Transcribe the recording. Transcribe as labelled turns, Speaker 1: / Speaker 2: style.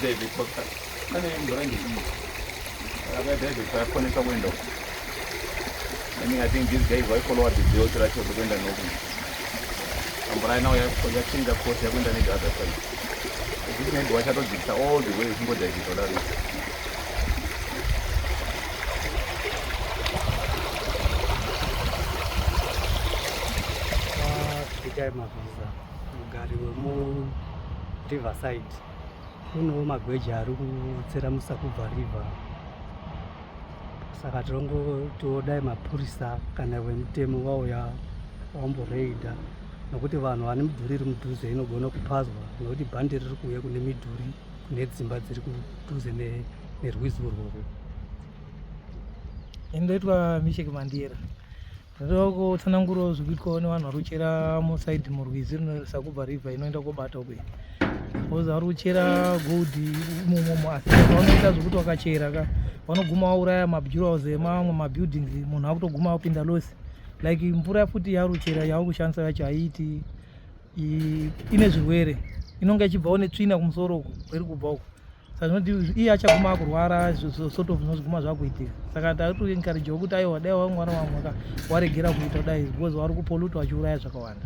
Speaker 1: Yakadhivhitwa pane mvura ndeiyi. Yakadhivhitwa yakoneka kuenda uko. I mean, I think these guys vaifollowa the belt racho rekuenda noku. Mvura now yachinja course yakuenda ne the other side. This maybe vachatodzikisa all the way uchingodhivhitwa daro.
Speaker 2: Svikai Mavhiza, mugari wemuRiverside. Kunewo magweja ari kutsera muSakubva River, saka tirongotiwo dai mapurisa kana vemutemo vauya vamboreida nokuti vanhu vane midhuri iri mudhuze inogona kupazwa nokuti bhandi riri kuuya kune midhuri kune dzimba dziri kudhuze nerwizi urworwo.
Speaker 3: Ndoitwa Mishek Mandira. Ndinoda kutsanangurawo zviri kuitwawo nevanhu vari kuchera musaidi murwizi runoSakubva River inoenda kobata uko because vari kuchera gold imomomo asi vanoita zvekuti vakachera ka vanoguma vauraya mabureaus emamwe mabuildings munhu akutoguma apinda loss like mvura futi yaari kuchera yavari kushandisa yacho haiiti ine zvirwere inonga ichibvawo netsvina kumusoro uko kwairi kubva uko saka zvinoti iye achaguma akurwara sort of zvinozoguma zvakuitika saka tatoencouragewo kuti aiwa dai wangwana wamwe ka waregera kuita kudai because vari kupoluta vachiuraya zvakawanda.